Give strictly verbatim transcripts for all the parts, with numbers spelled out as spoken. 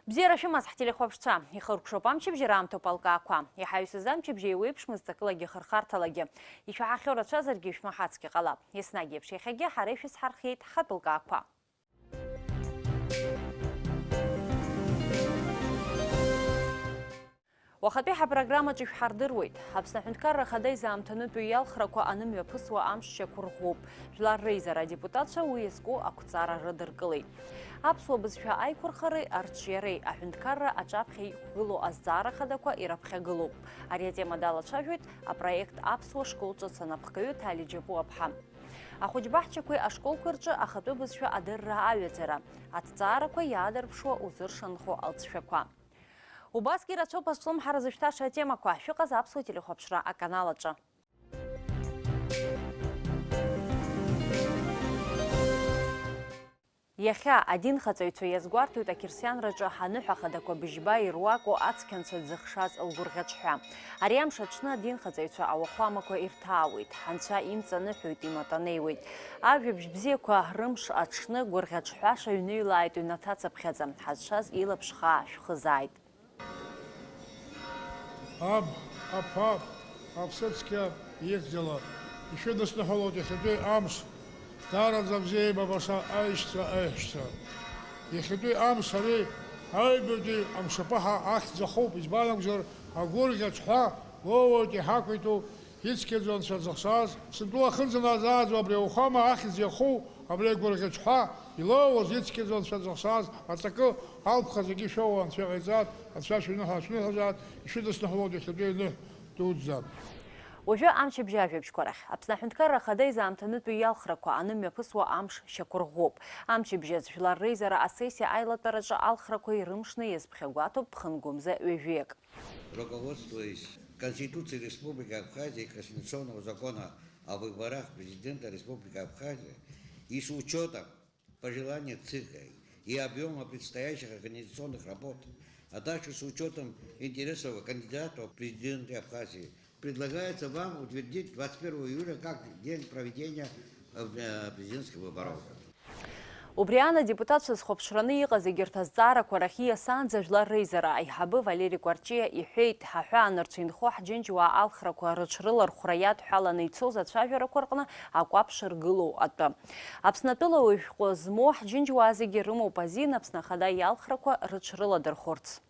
Бзиара шәымаз, ҳтелехәаԥшцәа! Ихыркәшоуп амчыбжьара аамҭоуп алкаақәа. Иҳаҩсыз амчыбжьа еиуеиԥшмызт акылагьы хырхарҭалагьы. Ишәаҳахьоу рацәазаргьы ишәмаҳацгьы ҟалап. Еснагь еиԥш иахьагьы ҳара ишәызҳархиеит ҳхатәы лкаақәа. Уахатәи ҳапрограммаҿы ишәҳардыруеит. Аԥсны Аҳәынҭқарра Ахада изаамҭанытәу иалхрақәа анымҩаԥысуа амш шьақәырӷәӷәоуп. Жәлар реизара адепутатцәа уи иазку ақәҵара рыдыркылеит. Аԥсуа бызшәа аиқәырхареи арҿиареи аҳәынҭқарра аҿаԥхьа иқәгылоу азҵаара хадақәа ираԥхьагылоуп. Ари атема далацәажәоит апроект Аԥсуа школ ҿыц анапхгаҩы Ҭали Џьапуаԥҳа. Ахәыҷбаҳчақәеи ашколқәеи рҿы ахатәы бызшәа адырра аҩаӡара, аҭҵаарақәа иаадырԥшуа узыршанхо алҵшәақәа. Убасгьы ирацәоуп азҿлымҳара зышәҭаша атемақәа. Шәыҟаз аԥсуа телехәаԥшра аканал аҿы. Иахьа адинхаҵаҩцәа иазгәарҭоит ақьырсианраҿы аныҳәа хадақәа быжьба ируаку ацқьанцәа дзыхшаз лгәырӷьаҿҳәа. Ари амш аҽны адинхаҵаҩцәа ауахәамақәа ирҭаауеит, анцәа имҵаныҳәоит, иматанеиуеит. Ажәабжь бзиақәа рымш аҽны гәырӷьаҿҳәаша ҩныҩлааит ҩнаҭацыԥхьаӡа, ҳазшаз илаԥш хаа шәхызааит. Аб, аԥап, аԥсыцқьа ихьӡала, ишәыдысныҳәалоит иахьатәи амш, даараӡа бзиа еибабаша аишьцәа, аиҳәшьцәа. Иахьатәи амш ари аҩбатәи амшаԥыҳа ахьӡ ахоуп, избан акәзар, агәырӷьаҿҳәа лоуеит иҳақәиҭу ицқьаӡоу анцәа дзыхшаз, Аԥсынтәыла ахьынӡаназааӡо абри ауахәама ахьӡ иаху, абри агәырӷьаҿҳәа илоуаз ицқьаӡоу анцәа дзыхшаз аҵакы алԥха зегьы шәоуа анцәа иҟаиҵааит, анцәа шәыҩныҳәа шәныҳәазааит, ишәыдысныҳәалоит иахьатәи аныҳә дуӡӡа. Уажәы амчыбжь ажәабжьқәа рахь. Аԥсны Аҳәынҭқарра Ахада изаамҭанытәи иалхрақәа анымҩаԥысуа амш шьақәырӷәӷәоуп. Амчыбжь азы Жәлар реизара асессиа аилатәараҿы алхрақәа ирымшны иазԥхьагәаҭоуп ԥхынгәымза ҩажәиак. Руководствуясь Конституцией Республики Абхазия и Конституционного закона о выборах президента Республики Абхазия и с учётом пожеланий ЦИКа и объёма предстоящих организационных работ, а также с учётом интересов кандидатов в президенты Абхазии, предлагается вам утвердить двадцать первого июля как день проведения, э, президентских выборов. Убри аан адепутатцәа зхәаԥшраны иҟаз егьырҭ азҵаарақәа рахь ииасаанӡа Жәлар реизара аиҳабы Валери Кәарҷиа иҳәеит, ҳаҳәаанырцә инхо ҳџьынџьуаа алхрақәа рыҽрылархәра иадҳәаланы ицоз ацәажәарақәа рҟны акәаԥ шыргылоу атәы. Аԥснатәыла уаҩ шәҟәы змоу ҳџьынџьуаа зегьы рымоуп азин Аԥсны Ахада иалхрақәа рыҽрыладырхәырц.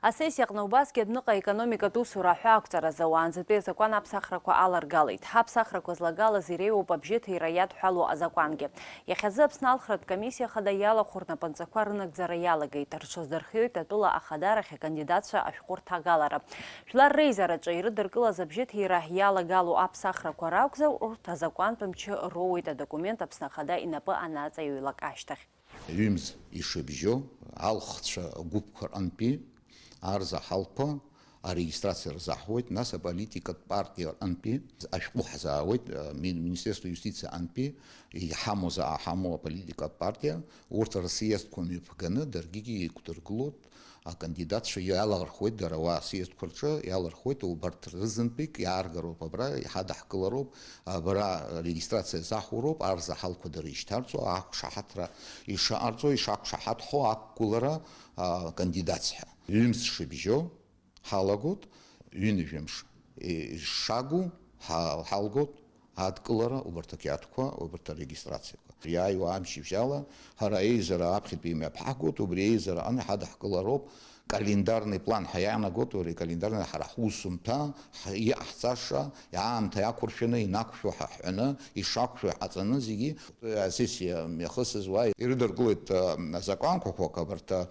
Асессиаҟны убасгьы адәныҟа аекономикатә усура аҳәаақәҵаразы ауаанӡатәи азакәан аԥсахрақәа аларгалеит. Ҳаԥсахрақәа злагалаз иреиуоуп абжьыҭира иадҳәалоу азакәангьы. Иахьазы Аԥсны алхратә комиссиа хада иалахәу рнапынҵақәа рынагӡара иалагеит, рҽаздырхиоит атәыла ахадарахь акандидатцәа ашәҟәы рҭагалара. Жәлар реизараҿы ирыдыркылаз абжьыҭира иалагало аԥсахрақәа ракәзар, урҭ азакәантә мчы роуеит адокумент Аԥсны Ахада инапы анаҵаҩлак ашьҭахь. Ҩымз ишыбжьо, алхцәа гәыԥқәа рҟынтәи арзаҳалқәа арегистрациа рзаҳуеит, нас аполитикатә партиа рҟынтәи ашәҟәы ҳзаауеит, ми-, Министерство юстициа антәи иҳамоу, заа ҳамоу аполитикатә партиа, урҭ рсъездқәа мҩаԥганы даргьы еиқәдыргылоит, акандидатцәа иалархуеит, дара уа асъездқәа рҿы иалархуеит, убарҭ рызынтәык иааргароуп абра, иҳадаҳкылароуп, абра регистрациа заҳуроуп, арзаҳалқәа дара ишьҭарҵо, ақәшаҳаҭра ишаҟарҵо, ишақәшаҳаҭхо ақәгылара, а, акандидатцәа. Ҩымз шыбжьо ҳалагоит, ҩынҩажәамш ишагу ҳа-, ҳалгоит, адкылара, убарҭ ақьаадқәа, убарҭ арегистрациақәа. Иааиуа амчыбжьала ҳара аизара аԥхьатәи имҩаԥҳагоит, убри аизара аҟны иҳадаҳкылароуп календарный план ҳәа иаанагоит, убри акалендарный ҳара ҳусумҭа, ҳ-, иҟаҳҵаша, аамҭа иақәыршәаны, инақәшәо ҳа ҳҳәаны, ишақәшәо иҟаҵаны зегьы. Асессиа мҩахысыз уа ирыдыркылеит, а, азакәанқәақәак, абарҭ, а,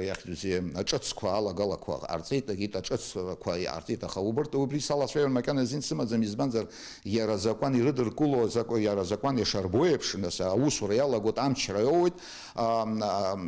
иахьӡузеи, аҿыцқәа алагалақәа ҟарҵеит, егьит аҿыцқәа иҟарҵеит, аха убарҭ, убри салацәажәар макьана азин сымаӡам, избанзар, иара азакәан ирыдыркыло, азакә-, иара азакәан ишарбо еиԥш, нас, аусура иалагоит, амчра иоуеит, а,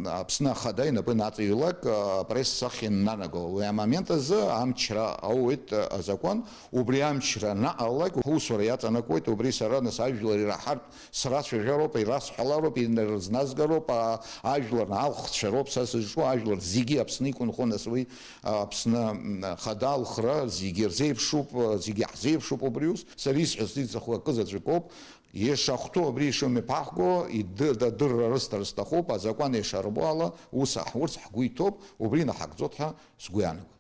а, Аԥсны Ахада инапы наҵаҩлак, а, апресс-сахьа иананаго. Уи амомент азы амчра ауеит, а, азакәан, убри амчра анаҟалалак, усура иаҵанакуеит, убри сара, нас, ажәлар ираҳартә срацәажәароуп, ирасҳәалароуп, инарызназгароуп, а, ажәлар алхцәа роуп са сызҿу, ажәлар зегьы Аԥсны иқәынхо, нас уи, а, Аԥсны, м, Ахада алхра зегьы рзеиԥшуп, а, зегьы ҳзеиԥшуп убри ус. Сара исҳәо сзиҵахо акы заҵәык ауп. Ишахәҭоу абри ишымҩаԥаҳго идыр-, адырра рысҭар сҭахуп, азакәан ишарбо ала ус ҳурц ҳгәы иҭоуп, убри наҳагӡоит ҳәа сгәы иаанагоит.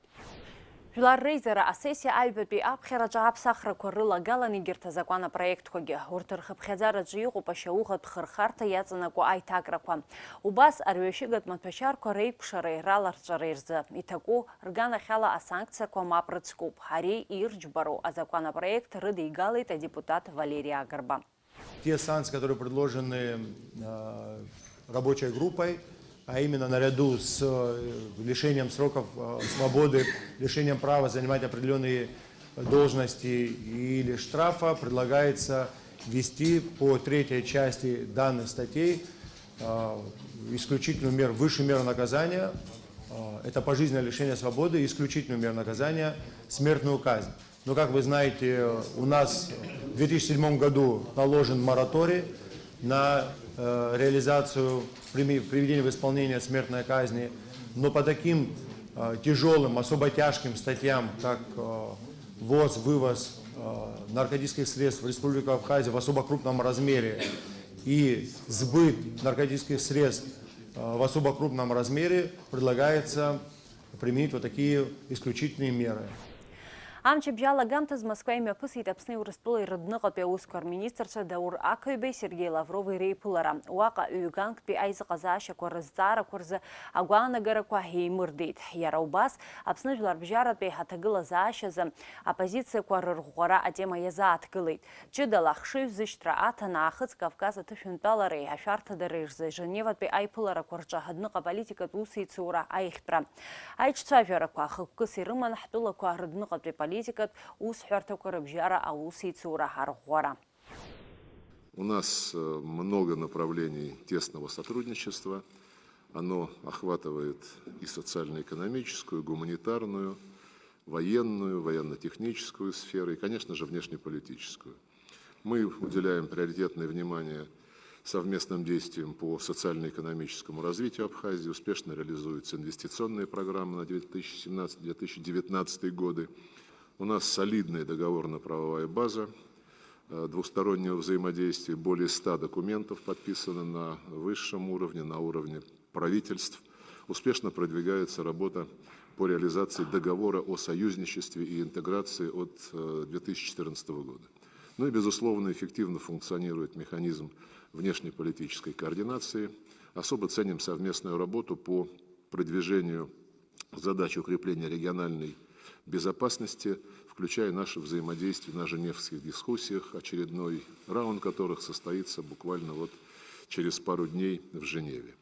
Жәлар реизара асессиа аҩбатәи аԥхьараҿы аԥсахрақәа рылагалан егьырҭ азакәан апроектқәагьы. Урҭ рхыԥхьаӡараҿы иҟоуп ашьауӷатә хырхарҭа иаҵанакуа аиҭакрақәа. Убас арҩашьыгатә маҭәашьарқәа реикәшареи раларҵәареи рзы иҭаку рганахьала асанкциақәа мап рыцәкуп. Ари ирџьбароу азакәан апроект рыдигалеит адепутат Валери Агарба. Те санкции, которые предложены, э, рабочей группой, а именно наряду с, э, лишением сроков, э, свободы, лишением права занимать определённые должности или штрафа, предлагается ввести по третьей части данных статей, э, исключительную меру, высшую меру наказания, э, это пожизненное лишение свободы, исключительную меру наказания, смертную казнь. Но, как вы знаете, у нас в две тысячи седьмом году наложен мораторий на, э, реализацию, прими-, приведение в исполнение смертной казни. Но по таким, э, тяжёлым, особо тяжким статьям, как, э, ввоз, вывоз, э, наркотических средств в Республику Абхазия в особо крупном размере и сбыт наркотических средств, э, в особо крупном размере, предлагается применить вот такие исключительные меры. Амчыбжь алагамҭазы Москва имҩаԥысит Аԥсни Урыстәылеи рыдныҟатәи аусқәа рминистрцәа Даур Ақаҩбеи Сергеи Лаврови реиԥылара. Уаҟа ҩганктәи аизыҟазаашьақәа рызҵаарақәа рзы агәаанагарақәа еимырдеит. Иара убас, Аԥсны жәларбжьаратәи аҭагылазаашьазы апозициақәа рырӷәӷәара атема иазааҭгылеит. Ҷыдала ахшыҩзышьҭра аҭан Аахыҵ Кавказ аҭышәынтәалареи ашәарҭадареи рзы Женеватәи аиԥыларақәа рҿы адәныҟа политикатә усеицура аихтәра. Аиҿцәажәарақәа хықәкыс ирыман ҳтәылақәа рыдәныҟатәи политикатә усҳәарҭақәа рыбжьара аусеицура арӷәӷәара. У нас, э, много направлений тесного сотрудничества. Оно охватывает и социально-экономическую, и гуманитарную, военную, военно-техническую сферы и, конечно же, внешнеполитическую. Мы уделяем приоритетное внимание совместным действиям по социально-экономическому развитию Абхазии. Успешно реализуются инвестиционные программы на две тысячи семнадцатый — две тысячи девятнадцатый годы. У нас солидная договорно-правовая база, э, двустороннего взаимодействия. Более ста документов подписано на высшем уровне, на уровне правительств. Успешно продвигается работа по реализации договора о союзничестве и интеграции от, э, две тысячи четырнадцатого года. Ну и, безусловно, эффективно функционирует механизм внешнеполитической координации. Особо ценим совместную работу по продвижению задач укрепления региональной безопасности, включая наше взаимодействие на женевских дискуссиях, очередной раунд которых состоится буквально вот через пару дней в Женеве.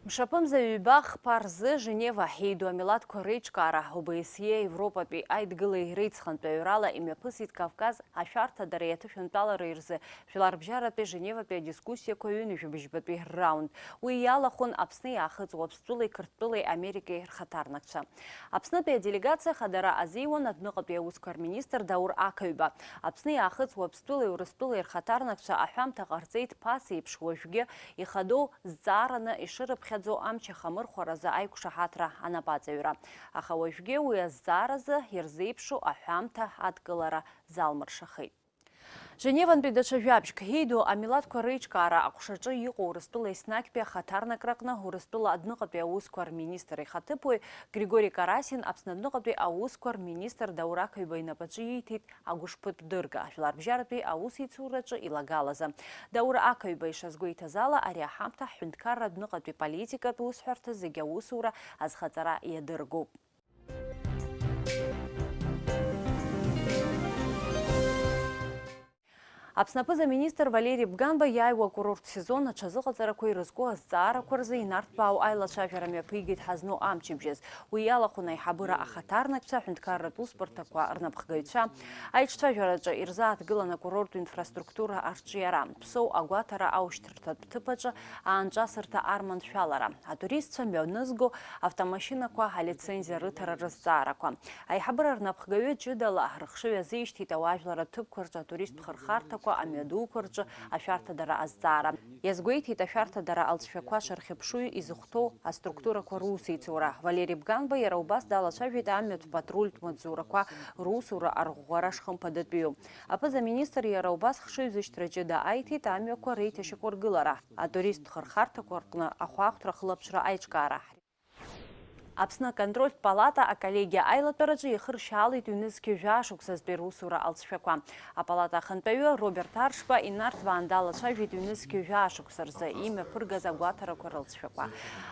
Мшаԥымза ҩба-хԥа рзы Женева ҳиеидоу амилаҭқәа реиҿкаара, ОБСЕ Европатәи Аидгылеи реицхынтәаҩрала имҩаԥысит Кавказ ашәарҭадареи аҭышәынтәалареи рзы Жәларбжьаратәи Женеватәи адискуссиақәа ҩынҩажәа быжьбатәи рраунд. Уи иалахәын Аԥсни Аахыҵ Уаԥстәылеи Қырҭтәылеи Америкеи рхаҭарнакцәа. Аԥснытәи аделегациа хадара азиуан адәныҟатәи аусқәа рминистр Даур Ақаҩба. Аԥсни Аахыҵ Уаԥстәылеи Урыстәылеи рхаҭарнакцәа аҳәамҭа ҟарҵеит ԥасеиԥш уажәгьы ихадоу зҵаараны ишырыԥхьаӡо амч ахамырхәаразы аиқәшаҳаҭра анапаҵаҩра. Аха уажәгьы уи азҵааразы ирзеиԥшу аҳәамҭа адкылара залмыршахеит. Женевантәи даҽа жәабжьк, ҳиеидоу амилаҭқәа реиҿкаара аҟәшаҿы иҟоу Урыстәыла еснагьтәи ахаҭарнакра аҟны Урыстәыла адәныҟатәи аусқәа рминистр ихаҭыԥуаҩ Григори Карасин Аԥсны адәныҟатәи аусқәа рминистр Даур Ақаҩба инапаҿы ииҭеит агәышԥытә дырга, жәларбжьаратәи аусеицураҿы илагалазы. Даур Ақаҩба ишазгәеиҭаз ала, ари аҳамҭа ҳҳәынҭқарра адәныҟатәи политикатә усҳәарҭа зегьы аусура азхаҵара иадыргоуп. Аԥсны аԥыза-министр Валери Бганба иааиуа акурорттә сезон аҽазыҟаҵарақәа ирызку азҵаарақәа рзы инарҭбаау аилацәажәара мҩаԥигеит ҳазну амчыбжьаз. Уи иалахәын аиҳабыра ахаҭарнакцәа, аҳәынҭқарратә усбарҭақәа рнапхгаҩцәа. Аиҿцәажәараҿы ирзааҭгылан акурорттә инфраструктура арҿиара, Ԥсоу агәаҭара аушьҭырҭатә ҭыԥ аҿы аанҿасырҭа арманшәалара, атуристцәа мҩанызго автомашьынақәа алицензиа рыҭара рызҵаарақәа. Аиҳабыра рнапхгаҩы ҷыдала рыхшыҩ азишьҭит ауаажәларратә ҭыԥқәа рҿы атуристтә хырхарҭақәа Амҩадуқәа рҿы ашәарҭадара азҵаара. Иазгәеиҭеит ашәарҭадара алҵшәақәа шырхьыԥшуҩ изыхәҭоу аструктурақәа русеицура. Валери Бганба иара убас далацәажәеит амҩатә патрультә маҵзурақәа русура арӷәӷәара шхымԥадатәиу. Аԥыза-министр иара убас хшыҩзышьҭра ҷыда аиҭеит амҩақәа реиҭашьақәыргылара, атуристтә хырхарҭақәа рҟны ахәаахәҭра ахылаԥшра аиҿкаара. Аԥсны аконтрольтә палата аколлегиа аилатәараҿы иахыршьаалеит ҩнызқьи жәашықәсазтәи русура алҵшәақәа. Апалата ахантәаҩы Роберт Аршба инарҭбаан далацәажәеит ҩнызқьи жәашықәса рзы имҩаԥыргаз агәаҭарақәа рылҵшәақәа.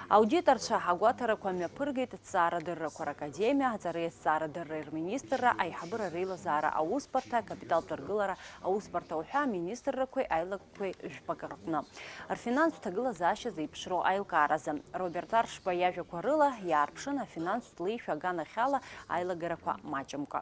Аудиторцәа агәаҭарақәа мҩаԥыргеит Аҭҵаарадыррақәа ракадемиа, аҵареи азҵаарадырреи рминистрра, аиҳабыра реилазаара аусбарҭа, акапиталтә ҭаргылара аусбарҭа уҳәа аминистррақәеи аилак- қәеи жәпак рҟны рфинанстә ҭагылазаашьа зеиԥшроу аилкааразы. Роберт Аршба иажәақәа рыла, иаарԥшын афинанстә леишәа аганахьала аилагарақәа маҷымкәа.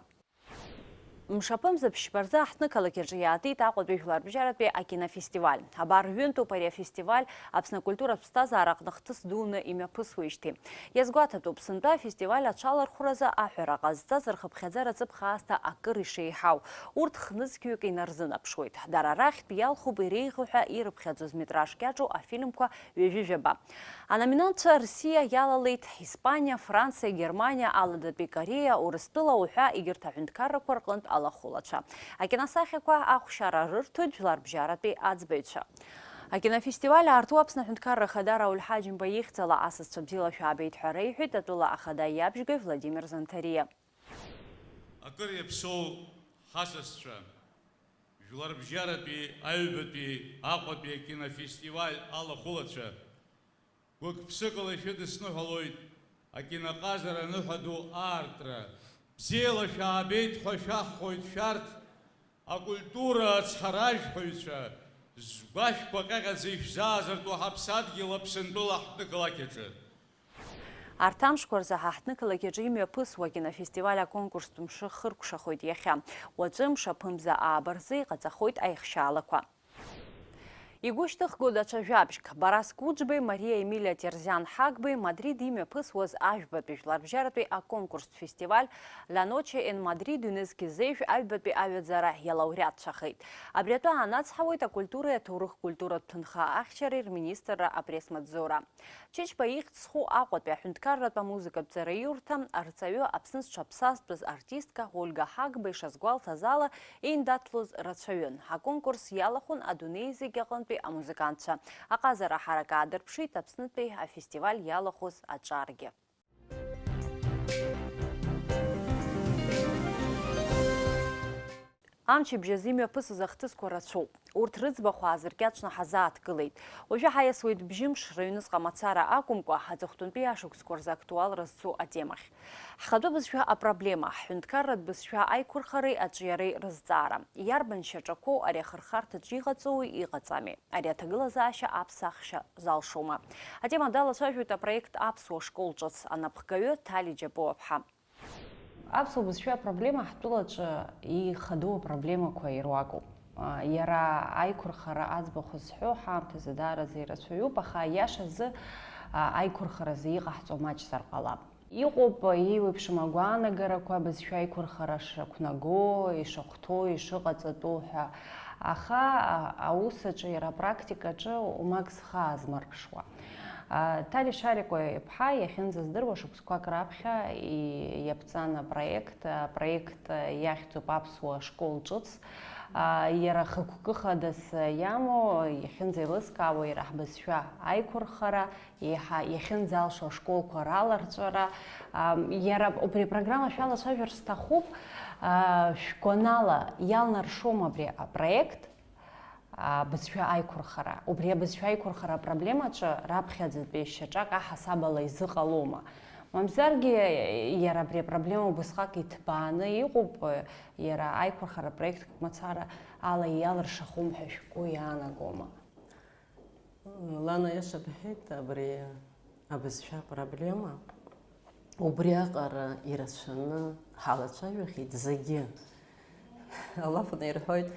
Мшаԥымза ԥшьба рзы аҳҭнықалақь аҿы иаатит Аҟәатәи жәларбжьаратәи акинофестиваль. Абар ҩынтәуп ари афестиваль Аԥсны акультуратә ԥсҭазаара аҟны хҭыс дуны имҩаԥысуеижьҭеи. Иазгәаҭатәуп, сынтәа афестиваль аҽалархәразы аҳәара ҟазҵаз рхыԥхьаӡара ҵыԥх аасҭа акыр ишеиҳау. Урҭ хнызқьҩык инарзынаԥшуеит. Дара рахьтә иалхуп иреиӷьу ҳәа ирыԥхьаӡоз метраж кьаҿу афильмқәа ҩажәи жәаба. Аноминантцәа Рсиа иалалеит Испаниа, Франциа, Германиа, Аладатәи Кореиа, Урыстәыла уҳәа егьырҭ аҳәынҭқаррақәа рҟынтә алахәылацәа. Акиносахьақәа ахәшьара рырҭоит жәларбжьаратәи аӡбаҩцәа. Акинофестиваль аарту Аԥсны Аҳәынҭқарра Ахада Рауль Ҳаџьымба ихьӡала асасцәа бзиала шәаабеит ҳәа реиҳәеит атәыла ахада иабжьгаҩ Владимир Занҭариа. Акыр иаԥсоу ҳасасцәа, жәларбжьаратәи, аҩбатәи, Аҟәатәи акинофестиваль алахәылацәа, гәык-ԥсыкала ишәыдысныҳәалоит акиноҟазара аныҳәа ду аартра. Бзиала шәаабеит ҳәа шәаҳҳәоит шәарҭ, акультура ацҳаражәҳәаҩцәа, згәашәқәа ҟьаҟьаӡа ишәзаазыртуа ҳаԥсадгьыл Аԥсынтәыла ҳҭнықалақь аҿы. Арҭ амшқәа рзы ҳа ҳҭнықалақь аҿы имҩаԥысуа акинофестиваль аконкурстә мшы хыркәшахоит иахьа. Уаҵәы мшаԥымза ааба рзы иҟаҵахоит аихшьаалақәа. Игәышьҭыхгоу даҽа жәабжьк, Барас Кәыџбеи Мариа Емилиа Терзиан Ҳагбеи Мадрид имҩаԥысуаз ажәбатәи жәларбжьаратәи аконкурстә фестиваль La Noche en Madrid ҩнызқь зеижә аҩбатәи аҩаӡара иалауреатцәахеит. Абри атәы аанацҳауеит акультуреи аҭоурых-культуратә ҭынха ахьчареи рминистрра апресс-маҵзура. Чычба ихьӡ зху Аҟәатәи аҳәынҭқарратә амузыкатә ҵараиурҭа арҵаҩы, Аԥсны зҽаԥсазтәыз артистка Ольга Ҳагба ишазгәалҭаз ала, еиндаҭлоз рацәаҩын. Аконкурс иалахәын адунеи зегь аҟынтәи амузыкантцәа. Аҟазара ҳарак аадырԥшит Аԥснытәи афестиваль иалахәыз аҿаргьы. Амчыбжь азы имҩаԥысыз ахҭысқәа рацәоуп. Урҭ рыӡбахә аазыркьаҿны ҳазааҭгылеит. Уажәы ҳаиасуеит бжьымш рыҩныҵҟа мацара акәымкәа, аҵыхәтәантәи ашықәсқәа рзы актуалра зцу атемахь. Ҳхатәы бызшәа апроблема, ҳҳәынҭқарратә бызшәа аиқәырхареи аҿиареи рызҵаара. Иарбан шьаҿақәоу ари ахырхарҭаҿы иҟаҵоуи иҟаҵами? Ари аҭагылазаашьа аԥсахшьа залшома? Атема далацәажәоит апроект Аԥсуа школ ҿыц анапхгаҩы Ҭали Џьапуаԥҳа. Аԥсуа бызшәа апроблема ҳтәылаҿы ихадоу апроблемақәа ируакуп. Иара аиқәырхара аӡбахә зҳәо ҳаамҭазы даараӡа ирацәаҩуп, аха аиашазы аиқәырхаразы иҟаҳҵо маҷзар ҟалап. Иҟоуп еиуеиԥшым агәаанагарақәа абызшәа аиқәырхара шрықәнаго, ишахәҭоу, ишыҟаҵатәу ҳәа, аха аус аҿы, иара апрактикаҿы умак зхы аазмырԥшуа. Ҭали Шарикәа иԥҳа иахьынӡаздыруа шықәсқәак раԥхьа иаԥҵан апроект, апроект иахьӡуп Аԥсуа школ ҿыц. Иара хықәкы хадас иамоу, иахьынӡеилыскаауа иара ҳбызшәа аиқәырхара, еиҳа иахьынӡалшо ашколқәа раларҵәара. Иара убри апрограмма шәалацәажәар сҭахуп, шәгәанала, иалнаршома абри апроект? Абызшәа аиқәырхара. Убри абызшәа аиқәырхара апроблемаҿы раԥхьаӡатәи шьаҿак аҳасабала изыҟалома? Мамзаргьы, иара абри апроблема убысҟак иҭбааны иҟоуп, иара аиқәырхара проектк мацара ала иалыршахом ҳәа шәгәы иаанагома? Лана иаша бҳәеит, абри абызшәа проблема. Убриаҟара ирацәаны ҳалацәажәахьеит зегьы. Алафны ирҳәоит,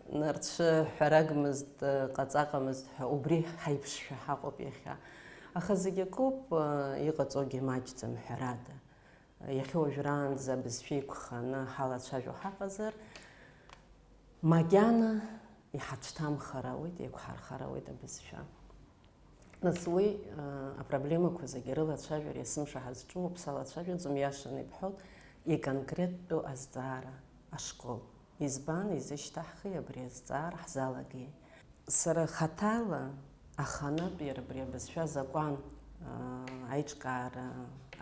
нарцәы ҳәарагмызт, ҟаҵаҟамызт ҳәа, убри ҳаиԥшшәа ҳаҟоуп иахьа. Аха зегь акоуп, иҟаҵогьы маҷӡам, ҳәарада. Иахьа уажәраанӡа абызшәа еиқәханы ҳалацәажәо ҳаҟазар, Макьана иҳацәҭамхар ауеит, еиқәҳархар ауеит абызшәа. Нас уи, а, апроблемақәа зегьы рылацәажәара есымша ҳазҿуп, салацәажәаӡом, иашаны ибҳәоит, иконкреттәу азҵаара ашкол. Избан изышьҭаҳхи абри азҵаара ҳзалагеи? Сара хаҭала аханатә иара абри абызшәа азакәан, аа, аиҿкаара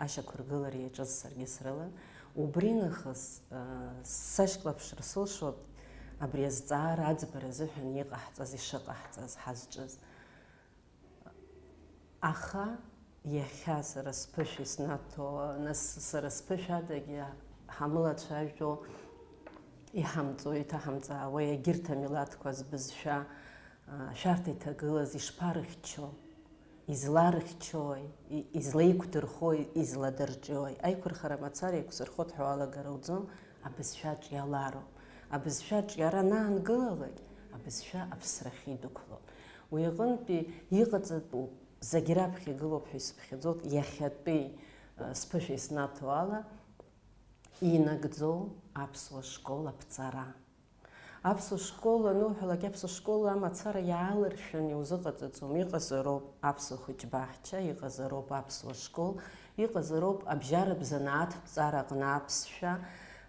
ашьақәыргылара иаҿыз саргьы срылан. Убри нахыс, аа, сашьклаԥшра сылшоит абри азҵаара аӡбара азыҳәан иҟаҳҵаз, ишыҟаҳҵаз, ҳазҿыз. Аха иахьа сара сԥышәа иснаҭо, нас сара сԥышәадагьы ҳамылацәажәо, иҳамҵо, иҭаҳамҵаауа, егьырҭ амилаҭқәа збызшәа, а, шәарҭа иҭагылаз ишԥарыхьчо, изларыхьчои, и-, излеиқәдырхои, изладырҿиои? Аиқәырхара мацара еиқәзырхо ҳәа уалагар ауӡом, абызшәаҿ иалароуп. Абызшәаҿ иара анаангылалак, абызшәа аԥсрахьы идәықәлоит. Уи аҟынтәи иҟаҵатәуп, зегь раԥхьа игылоуп ҳәа исыԥхьаӡоит, иахьатәи, а, сԥышәа иснаҭо ала, инагӡоу аԥсуа школ аԥҵара. Аԥсуа школ ануҳәалак, аԥсуа школ амацара иаалыршәын иузыҟаҵаӡом, иҟазароуп аԥсуа хәыҷбаҳча, иҟазароуп аԥсуа школ, иҟазароуп абжьаратә занааҭтә ҵара аҟны аԥсшәа,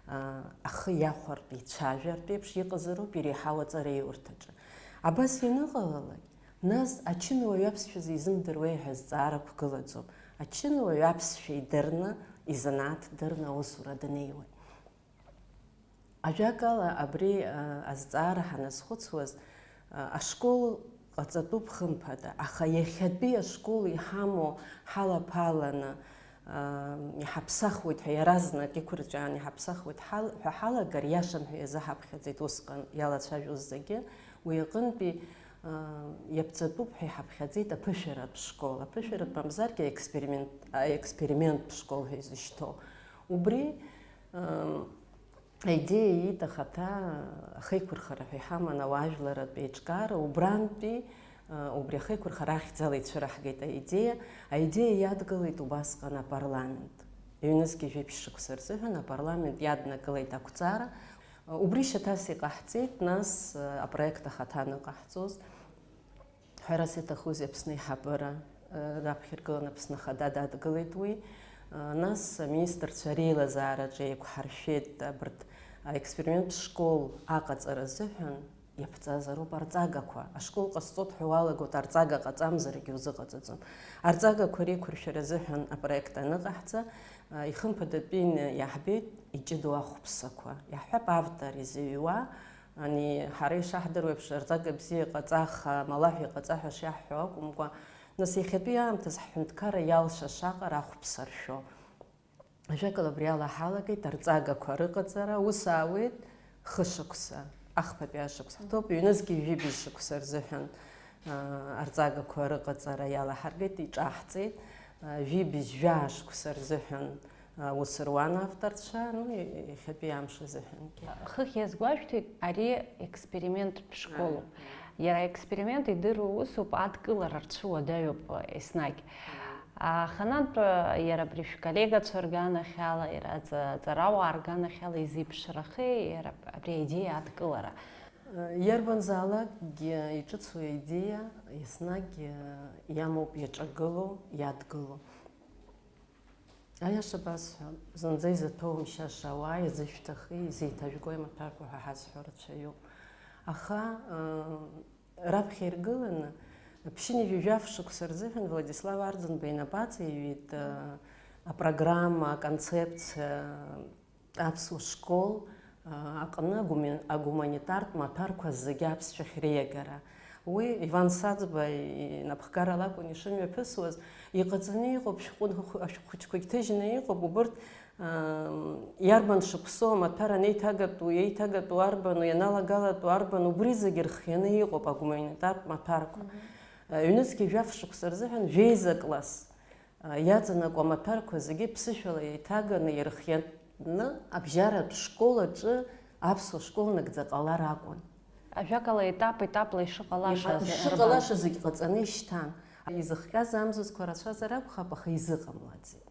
а, ахы иахәартә, ицәажәартә еиԥш, иҟазароуп иреиҳау аҵареиурҭаҿы. Абас ианыҟалалак, нас ачынуаҩ аԥсшәа зизымдыруеи ҳәа зҵаара қәгылаӡом. Ачынуаҩ аԥсшәа идырны, изанааҭ дырны аусура данеиуеит. Ажәакала, абри, а, азҵаара ҳаназхәыцуаз, а, ашкол ҟаҵатәуп хымԥада, аха иахьатәи ашкол иҳамоу ҳалаԥаланы, а, иҳаԥсахуеит ҳәа, иаразнак иқәырҵәааны иҳаԥсахуеит ҳал-, ҳәа ҳалагар, иашан ҳәа иазыҳаԥхьаӡеит усҟан иалацәажәоз зегьы. Уи аҟынтәи, а, иаԥҵатәуп ҳәа иҳаԥхьаӡеит аԥышәаратә школ. Аԥышәаратә мамзаргьы аексперимент, аексперименттә школ ҳәа изышьҭоу. Убри, ам, Аидеиа ииҭахаҭа ахеиқәырхара ҳәа иҳаман ауаажәларратә еиҿкаара, убрантәи, а, убри ахеиқәырхара ахьӡала ицәыраҳгеит аидеиа. Аидеиа иадгылеит убасҟан апарламент. Ҩнызқьи жәиԥшь шықәса рзыҳәан апарламент иаднакылеит ақәҵара. Убри шьаҭас иҟаҳҵеит, нас, а, апроект ахаҭа аныҟаҳҵоз. Ҳәарас иаҭахузеи, Аԥсны аиҳабыра, э, раԥхьа иргылан Аԥсны Ахада дадгылеит уи. Э, нас аминистрцәа реилазаараҿы еиқәҳаршәеит абарҭ аексперименттә школ аҟаҵара азыҳәан иаԥҵазароуп арҵагақәа. Ашкол ҟасҵоит ҳәа уалагоит, арҵага ҟаҵамзаргьы узыҟаҵаӡом. Арҵагақәа реиқәыршәара азыҳәан апроект аныҟаҳҵа, э, ихымԥадатәины иаҳбеит иҷыдоу ахәԥсақәа. Иаҳҳәап, автор изыҩуа, Ани, ҳара ишаҳдыруеиԥш, арҵага бзиа иҟаҵа, аха амалаҳә иҟаҵа ҳәа шиаҳҳәо акәымкәа, нас, иахьатәи аамҭазы ҳҳәынҭқарра иалшаша аҟара ахәԥса ршәо. Ажәакала, абри ала ҳалагеит арҵагақәа рыҟаҵара, ус аауеит хышықәса, ахԥатәи ашықәс ҳҭоуп, ҩнызқьи жәибжь шықәса рзыҳәан, аа, арҵагақәа рыҟаҵара иалаҳаргеит, иҿаҳҵеит, аа, жәибжь жәаа шықәса рзыҳәан, Ус руан авторцәа, ну, иахьатәи амш азыҳәангьы. Хыхь иазгәашәҭеит ари експеримент школуп. Иара аексперимент идыруа усуп, адкылара рцәыуадаҩуп еснагь. Аханатә иара абри шәколлегацәа рганахьала, иара аҵа-, аҵарауаа рганахьала изеиԥшрахеи иара абри аидеиа адкылара? Иарбанзаалакгьы иҿыцу аидеиа еснагь иамоуп иаҿагылоу, иадгылоу. Аиаша басҳәап, зынӡа изаҭәоумшьаша ауаа иазышәҭахи, изеиҭажәгои амаҭәарқәа ҳәа ҳазҳәо рацәаҩуп. Аха, ыы, раԥхьа иргыланы, ԥшьынҩажәи жәаф шықәса рзыҳәан Владислав Арӡынба инапы аҵаиҩит, ыы, апрограмма, аконцепциа, аԥсуа школ, аа, аҟны агуми-, агуманитартә маҭәарқәа зегьы аԥсшәахь реиагара. Уи Иван Саӡба инапхгарала акәын ишымҩаԥысуаз, иҟаҵаны иҟоуп, шәҟәы-, ашәҟәқәагь ҭыжьны иҟоуп, убырҭ, аа, иарбан шықәсоу амаҭәар анеиҭагатәу, иеиҭагатәу арбану, ианалагалатәу арбану, убри зегьы рхианы иҟоуп агуманитартә маҭәарқәа. Мгм. Ҩнызқьи жәаф шықәса рзыҳәан жәеиза класс. Иаҵанакуа амаҭәарқәа зегьы ԥсышәала еиҭаганы ирхианы, абжьаратә школ аҿы аԥсуа школ нагӡа ҟалар акәын. Ажәакала, етап-етапла ишыҟалаша Иҟа-, азы шыҟалаша рбан. Зегь ҟаҵаны ишьҭан. Изыхҟьаз амзызқәа рацәазар акәхап, аха изыҟамлаӡеит.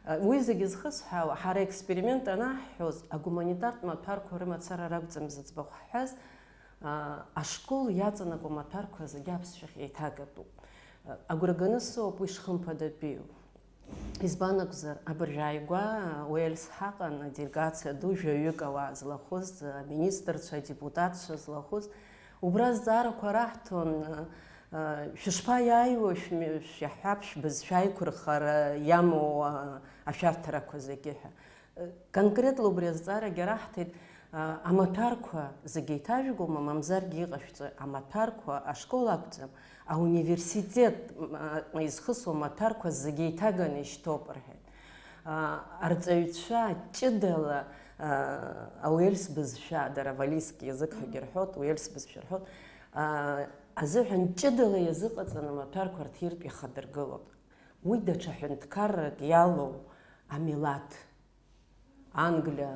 Уи зегьы зхысҳәаауа, ҳара аексперимент анаҳҳәоз, агуманитартә маҭәарқәа рымацара ракәӡам зыӡбахә ҳҳәаз, ашкол иаҵанакуа маҭәарқәа зегьы аԥсшәахь еиҭагатәуп. Агәра ганы сыҟоуп уи шхымԥадатәиу. Избан акәзар, абыржә ааигәа Уельс ҳаҟан, аделегациа ду жәаҩык ауаа злахәыз, аминистрцәа, адепутатцәа злахәыз, убра азҵаарақәа раҳҭон, шәышԥаиааиуа, шәми-, шәаҳәап, шәбызшәа аиқәырхара иамоу, ашәарҭарақәа зегьы ҳәа. Конкретла убри азҵаарагьы раҳҭеит, амаҭәарқәа зегьы еиҭажәгома, мамзаргьы иҟашәҵои, амаҭәарқәа ашкол акәӡам, ауниверситет, м, изхысуа амаҭәарқәа зегьы еиҭаганы ишьҭоуп, рҳәеит. Арҵаҩцәа ҷыдала, ауельс бызшәа, дара валлийский язык ҳәагьы рҳәоит, уельс бызшәа рҳәоит, азыҳәан ҷыдала иазыҟаҵаны амаҭәарқәа рҭиртә иахадыргылоит. Уи даҽа ҳәынҭқаррак иалоу амилаҭ, Англиа,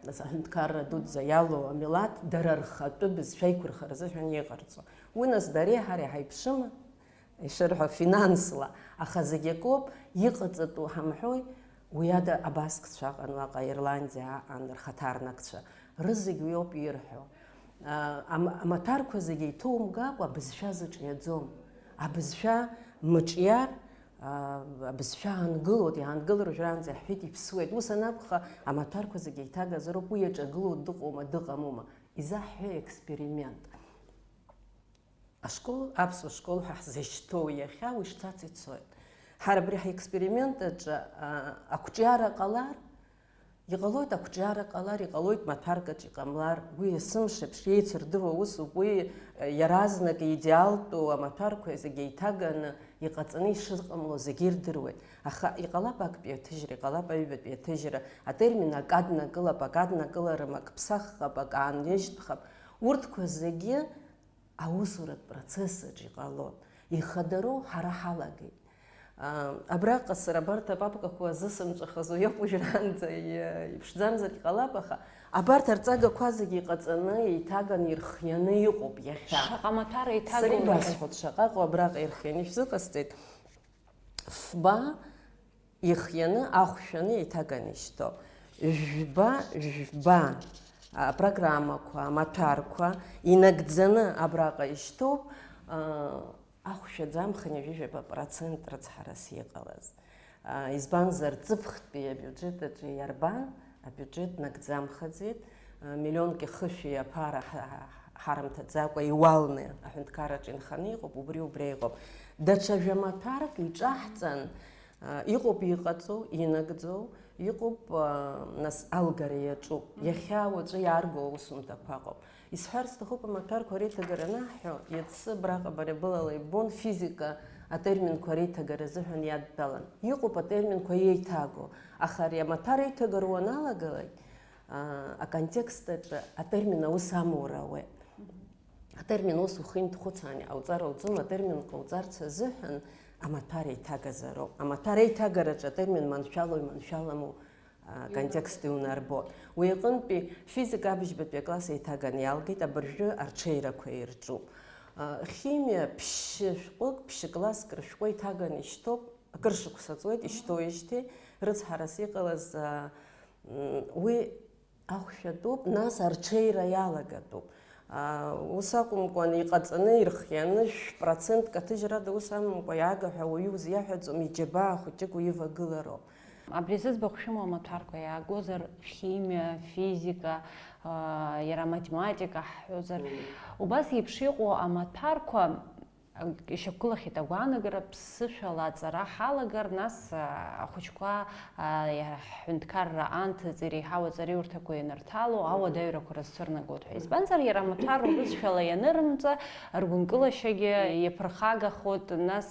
нас, аҳәынҭқарра дуӡӡа иалоу амилаҭ дара рхатәы бызшәа иқәырхара азыҳәан иҟарҵо. Уи, нас, дареи ҳареи ҳаиԥшыма, ишырҳәо, финансла, аха зегь акоуп, иҟаҵатәу ҳамҳәои, уи ада абаскцәа аҟан уаҟа, Ирландиа аҟан рхаҭарнакцәа, рызегь уи ауп ирҳәо. Ам-, амаҭәарқәа зегь еиҭоумгакәа, абызшәа зыҿиаӡом. Абызшәа мыҿиар, а, абызшәа аангылоит, иаангылар уажәраанӡа иаҳҳәеит, иԥсуеит. Ус анакәха, амаҭәарқәа зегь еиҭагазароуп, уи иаҿагылоу дыҟоума, дыҟамума? Изаҳҳәеи аексперимент? Ашкол, аԥсуа школ ҳәа ҳзышьҭоу иахьа уи шцац ицоит. Ҳара абри ҳаексперимент аҿы, а, ақәҿиара ҟалар, Иҟалоит ақәҿиара ҟалар, иҟалоит маҭәаркаҿ иҟамлар, уи есымша еиԥш еицырдыруа усуп, уи, э, иаразнак идеалтәу амаҭәарқәа зегьы еиҭаганы иҟаҵаны ишыҟамло зегьы ирдыруеит. Аха иҟалап актәи аҭыжьра, иҟалап аҩбатәи аҭыжьра, атермин ак аднакылап, ак аднакыларым, ак ԥсаххап, ак аанижьтәхап. Урҭқәа зегьы аусуратә процесс аҿы иҟалон. Ихадароу ҳара ҳалагеит. Аа, абраҟа сара абарҭ апапкақәа зысымҵәахыз уи ауп, уажәраанӡа и-, иԥшӡамзаргь ҟалап, аха абарҭ арҵагақәа зегьы иҟаҵаны, еиҭаганы, ирхианы иҟоуп иахьа. Шаҟа маҭәар еиҭагоу? Сара ибасҳәоит, шаҟа ыҟоу абраҟа ирхианы ишәзыҟасҵеит. Фба ихианы, ахә шәаны еиҭаганы ишьҭоуп. Жәба, жәба, а, программақәа, амаҭәарқәа инагӡаны абраҟа ишьҭоуп, а, ахә шәаӡам хынҩажәижәаба процент рыцҳарас иҟалаз. А, избанзар, ҵыԥхтәи абиуџьет аҿы иарбан, абиуџьет нагӡамхаӡеит, а, миллионки хышәи аԥара ҳа-, ҳа-, ҳарымҭаӡакәа иуалны аҳәынҭқарраҿы инханы иҟоуп, убри убри иҟоуп. Даҽа жәамаҭәарк иҿаҳҵан, Иҟоуп иҟаҵоу, инагӡоу, иҟоуп, нас, алгара иаҿуп. Иахьа уаҵәы иаарго аусумҭақәа ыҟоуп. Исҳәар сҭахуп, амаҭәарқәа реиҭагара анаҳҳәо, иацы абраҟа бара былала иббон, физика атерминқәа реиҭагара азыҳәан иадтәалан. Иҟоуп атерминқәа еиҭаго, аха ари амаҭәар еиҭагара уаналагалак, аконтекст аҿы атермин аус амоура ауеит. Атермин ус ухы инҭхәыцаан иҟауҵар ауӡом, атермин ҟауҵарц азыҳәан амаҭәар еиҭагазароуп. Амаҭәар еиҭагараҿы атермин маншәалоу иманшәаламу, а, контекст иунарбоит. Уи аҟынтәи физика абыжьбатәи акласс еиҭаганы иалгеит, абыржәы арҽеирақәа ирҿуп. А, химиа ԥшьышәҟәык, ԥшьыкласск рышәҟәы еиҭаганы ишьҭоуп, акыр шықәса ҵуеит, ишьҭоуижьҭеи, рыцҳарас иҟалаз, а, м, уи Ахәшәатәуп, нас арҽеира иалагатәуп. Аа, ус акәымкәан, иҟаҵаны, ирхианы, шә-процентк аҭыжьрада ус амамкәа иаага ҳәа уаҩы узиаҳәаӡом, иџьабаа хәыҷык уивагылароуп. Абри зыӡбахә шәымоу амаҭәарқәа иаагозар, химиа, физика, аа, иара аматематика ҳҳәозар, Мм. Убас еиԥш иҟоу амаҭәарқәа, Ишьақәгылахьеит агәаанагара, ԥсышәала аҵара ҳалагар, нас, а, ахәыҷқәа, а, иа-, ҳҳәынҭқарра анҭыҵ иреиҳау аҵараиурҭақәа ианырҭало, ауадаҩрақәа рызцәырнагоит ҳәа. Избанзар, иара амаҭәар урысшәала ианырымҵа, ргәынкылашьагьы иаԥырхагахоит, нас,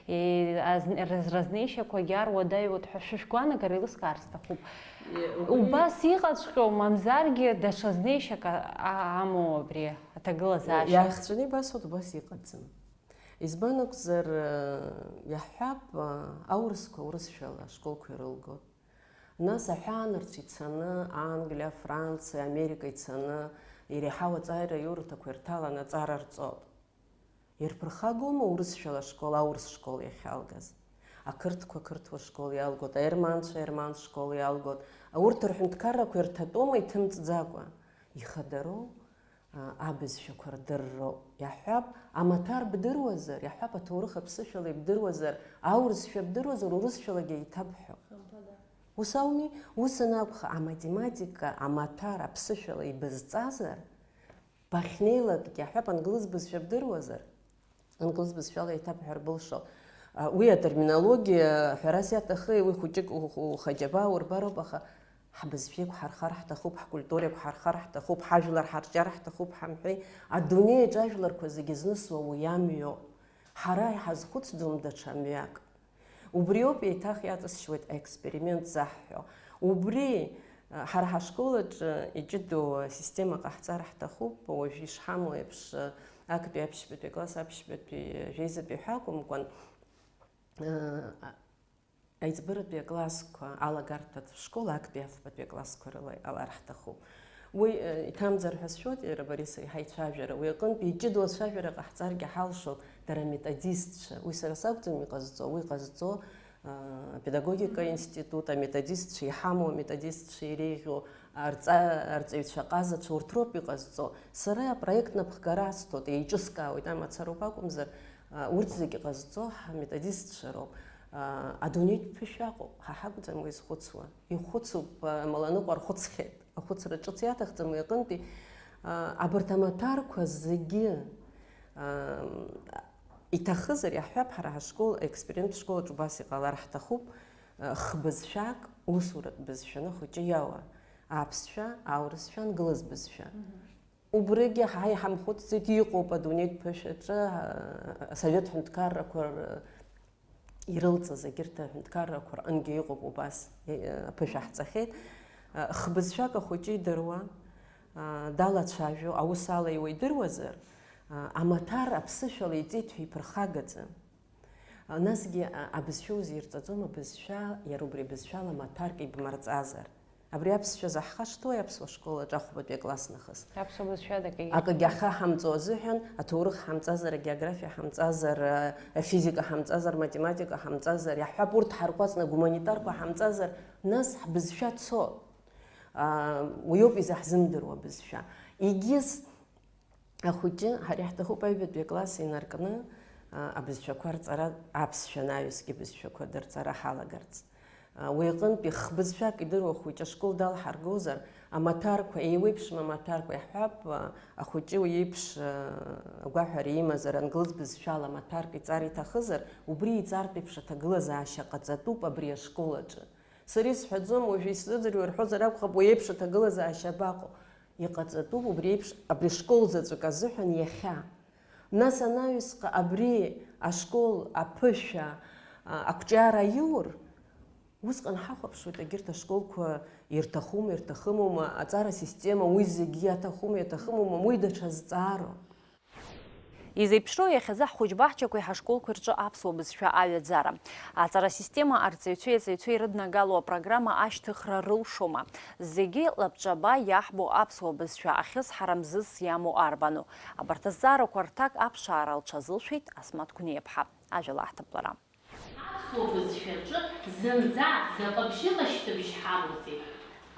и-, аз-, раз-, разнеишьақәагьы аруадаҩуеит ҳәа. Шәышәгәаанагара еилыскаар сҭахуп. Е, убри Убас иҟаҵәҟьоу, мамзаргьы даҽа знеишьак а-, а-, амоу абри аҭагылазаашьа? Иааихҵәаны ибасҳәоит, убас иҟаӡам. Избан акәзар, иаҳҳәап, аурысқәа урысшәала ашколқәа ирылгоит. Нас аҳәаанырцә ицаны, Англиа, Франциа, Америка ицаны, иреиҳау аҵараиурҭақәа ирҭаланы аҵара рҵоит. Ирԥырхагоума урысшәала ашкол, аурыс школ иахьалгаз? Ақырҭқәа ақырҭуа школ иалгоит, аерманцәа аерман школ иалгоит. Урҭ рҳәынҭқаррақәа ирҭатәоума иҭымҵӡакәа? Ихадароу, а, абызшәақәа рдырроуп. Иаҳҳәап, амаҭәар бдыруазар, иаҳҳәап, аҭоурых аԥсышәала ибдыруазар, аурысшәа бдыруазар, урысшәалагьы еиҭабҳәо. Ус ауми? Ус анакәха, аматематика амаҭәар аԥсышәала ибызҵазар, бахьнеилакгьы, иаҳҳәап, англыз бызшәа бдыруазар, англыз бызшәала еиҭабҳәар былшо. А, уи атерминологиа ҳәарас иаҭахи, уи хәыҷык у-, у-, ухаџьабаа урбароуп, аха ҳбызшәа еиқәҳархар ҳҭахуп, ҳкультура еиқәҳархар ҳҭахуп, ҳажәлар ҳарҿиар ҳҭахуп ҳамҳәеи, адунеи аҿы ажәларқәа зегьы знысуа уи амҩоуп. Ҳара иҳазхәыцӡом даҽа мҩак. Убриоуп еиҭах иаҵысшьуеит аексперимент заҳҳәо. Убри, а, ҳара ҳашкол аҿы иҷыдоу асистема ҟаҳҵар ҳҭахуп, уажә ишҳамоу еиԥш, а, актәи аԥшьбатәи акласс аԥшьбатәи жәеизатәи ҳәа акәымкәан, а, аиҵбыратәи аклассқәа, алагарҭатә школ актәи афбатәи аклассқәа рыла иҟалар ҳҭахуп. Уи, э, иҭамӡар ҳәа сшәоит, иара Борис иҳаицәажәара. Уи аҟынтә иҷыдоу ацәажәара ҟаҳҵаргьы ҳалшоит, дара аметодистцәа. Уи сара сакәӡам иҟазҵо, уи ҟазҵо, э, апедагогика институт, аметодистцәа иҳамоу, аметодистцәа иреиӷьу, арҵа-, арҵаҩцәа ҟазацәа, урҭ роуп иҟазҵо. Сара апроект напхгара асҭоит, еиҿыскаауеит, амацароуп акәымзар, э, урҭ зегьы ҟазҵо ҳаметодистцәа роуп. Э, адунеитә ԥышәа ыҟоуп, ҳа ҳакәӡам уи зхәыцуа. Ихәыцуп, э, амаланыҟәа рхәыцхьеит. Ахәыцра ҿыц иаҭахӡам уи аҟынтәи, а, абарҭ амаҭәарқәа зегьы, а, иҭахызар, иаҳҳәап, ҳара ҳашкол, аексперимент школаҿ убас иҟалар ҳҭахуп, а, хбызшәак, усуратә бызшәаны ахәыҷы иауа, аԥсшәа, аурысшәа, англыз бызшәа. Мгм. Убригьы ҳа иҳамхәыцӡеит, иҟоуп адунеитә ԥышәаҿы, а, асовет ҳәынҭқаррақәа р-, ирылҵыз егьырҭ аҳәынҭқаррақәа рҟынгьы иҟоуп убас, э, аԥышәа ҳҵахьеит. Э, хбызшәак ахәыҷы идыруа, э, далацәажәо, аус алеиуа идыруазар, э, амаҭәар аԥсышәала иҵеит ҳәа иԥырхагаӡам. Э, насгьы, э, абызшәа узирҵаӡом, абызшәа, иара убри абызшәала маҭәарк ибмырҵазар. Абри аԥсшәа заҳхашҭуеи аԥсуа школаҿ ахәбатәи акласс нахыс? Аԥсуа бызшәа дакагьы. Акгьы ҳхы ҳамҵо азыҳәан, аҭоурых ҳамҵазар, агеографиа ҳамҵазар, э, афизика ҳамҵазар, математика ҳамҵазар, иаҳҳәап, урҭ ҳарҟәаҵны агуманитарқәа ҳамҵазар, нас ҳбызшәа цо. А, уиоуп изаҳзымдыруа абызшәа. Егьыс Ахәыҷы ҳара иаҳҭахуп аҩбатәи акласс инаркны, а, абызшәақәа рҵара, аԥсшәа анаҩсгьы абызшәақәа дырҵара ҳалагарц. А, уи аҟынтәи хбызшәак идыруа хәыҷы ашкол далҳаргозар, амаҭәарқәа, еиуеиԥшым амаҭәарқәа, иаҳҳәап, а, ахәыҷы уи еиԥш, а, агәаҳәара имазар, англыз бызшәала амаҭәарк иҵар иҭахызар, убри иҵартә еиԥш аҭагылазаашьа ҟаҵатәуп абри ашкол аҿы. Сара исҳәаӡом, уажәы исзыӡырҩуа рҳәозар акәхап, уи еиԥш аҭагылазаашьа абаҟоу? Иҟаҵатәуп убри еиԥш абри ашкол заҵәык азыҳәан иахьа. Нас анаҩсҟа абри ашкол аԥышәа, а, ақәҿиара аиур, усҟан ҳахәаԥшуеит, егьырҭ ашколқәа ирҭахума, ирҭахымоума, аҵара система уи зегьы иаҭахума, иаҭахымума, уи даҽа зҵаароуп. Изеиԥшроу иахьазы ҳхәыҷбаҳчақәеи ҳашколқәеи рҿы аԥсуа бызшәа аҩаӡара? Аҵара система арҵаҩцәеи аҵаҩцәеи ирыднагало апрограмма ашьҭыхра рылшома? Зегьы лабҿаба иаҳбо аԥсуа бызшәа ахьысҳара мзызс иамоу арбану? Абарҭ азҵаарақәа рҭак аԥшаара лҽазылшәеит Асмаҭ Гәниаԥҳа. Ажәала аҳҭап лара. Аԥсуа бызшәаҿы зынӡа заҟа бжьыҟа шьҭыбжь ҳамоузеи?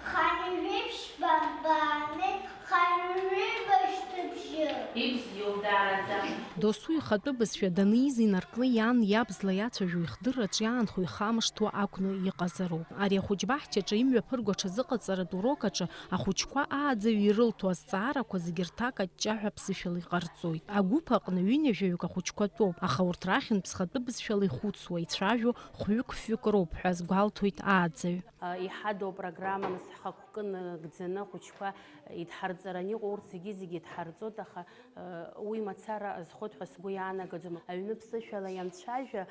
Хынҩажәи ԥшьба баанеит, хынҩажәи башьҭыбжьы. Ибзиоу, даараӡа. Досу ихатәы бызшәа даниз инаркны иан иаб злаиацәажәо ихдырраҿ иаанхо ихамышҭуа акәны иҟазароуп. Ари ахәыҷбаҳчаҿы имҩаԥырго аҽазыҟаҵаратә урок аҿы ахәыҷқәа ааӡаҩ ирылҭо азҵаарақәа зегьы рҭак аҷҷаҳәа ԥсышәала иҟарҵоит. Агәыԥ аҟны ҩынҩажәаҩык ахәыҷқәа тәоуп, аха урҭ рахьынтә зхатәы бызшәала ихәыцуа, ицәажәо хәҩык-фҩык роуп ҳәа азгәалҭоит ааӡаҩ. Иҳадоу апрограмма нас ҳхықәкы нагӡаны ахәыҷқәа идҳарҵараны иҟоу урҭ зегьы-зегьы идҳарҵоит, аха, уи мацара азхоит ҳәа сгәы иаанагаӡом. Аҩны ԥсышәала ианцәажәа,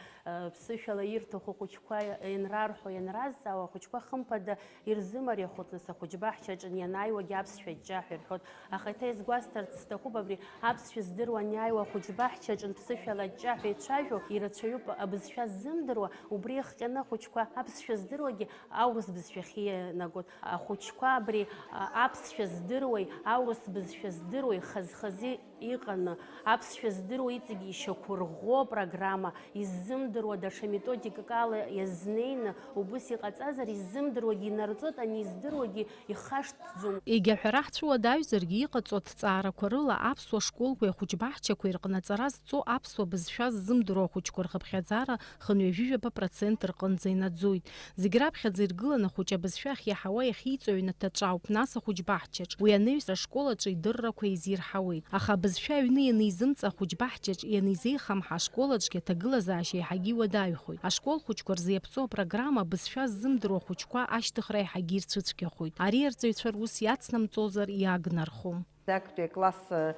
ԥсышәала ирҭаху ахәыҷқәа ианрарҳәо, ианразҵаауа, ахәыҷқәа хымԥада ирзымариахоит, нас ахәыҷбаҳчаҿы ианааиуагьы аԥсшәа ҷҷаҳәа ирҳәоит. Аха еиҭа иазгәасҭарц сҭахуп, абри аԥсшәа здыруа аниааиуа ахәыҷбаҳчаҿынтә ԥсышәала аҷҷаҳәа ицәажәо ирацәаҩуп, абызшәа ззымдыруа, убри иахҟьаны ахәыҷқәа аԥсшәа здыруагьы аурыс бызшәахь иианагоит. Ахәыҷқәа абри, а, аԥсшәа здыруеи аурыс бызшәа здыруеи хаз-хазы Иҟаны, аԥсшәа здыруа иҵегьы ишьақәырӷәӷәо апрограмма, иззымдыруа даҽа методикак ала иазнеины, убыс иҟаҵазар, иззымдыруагьы инарҵоит, ани издыруагьы ихашҭӡом. Егьа ҳәара ҳцәуадаҩзаргьы, иҟаҵоу аҭҵаарақәа рыла аԥсуа школқәеи ахәыҷбаҳчақәеи рҟны аҵара зҵо аԥсуа бызшәа ззымдыруа ахәыҷқәа рхыԥхьаӡара хынҩажәижәаба процент рҟынӡа инаӡоит. Зегь раԥхьаӡа иргыланы ахәыҷы абызшәа ахьиаҳауа иахьиҵо аҩнаҭаҿ ауп, нас ахәыҷбаҳчаҿ. Уи анаҩс ашкол аҿы идыррақәа еизирҳауеит. Аха абызшәа аҩны ианизымҵа, ахәыҷбаҳчаҿ ианизеихамҳа, ашкол аҿгьы аҭагылазаашьа еиҳагьы иуадаҩхоит. Ашкол хәыҷқәа рзы иаԥҵоу апрограмма абызшәа ззымдыруа ахәыҷқәа ашьҭыхра еиҳагьы ирцәыцәгьахоит. Ари арҵаҩцәа рус иацнамҵозар иагнархом. Актәи акласс, э,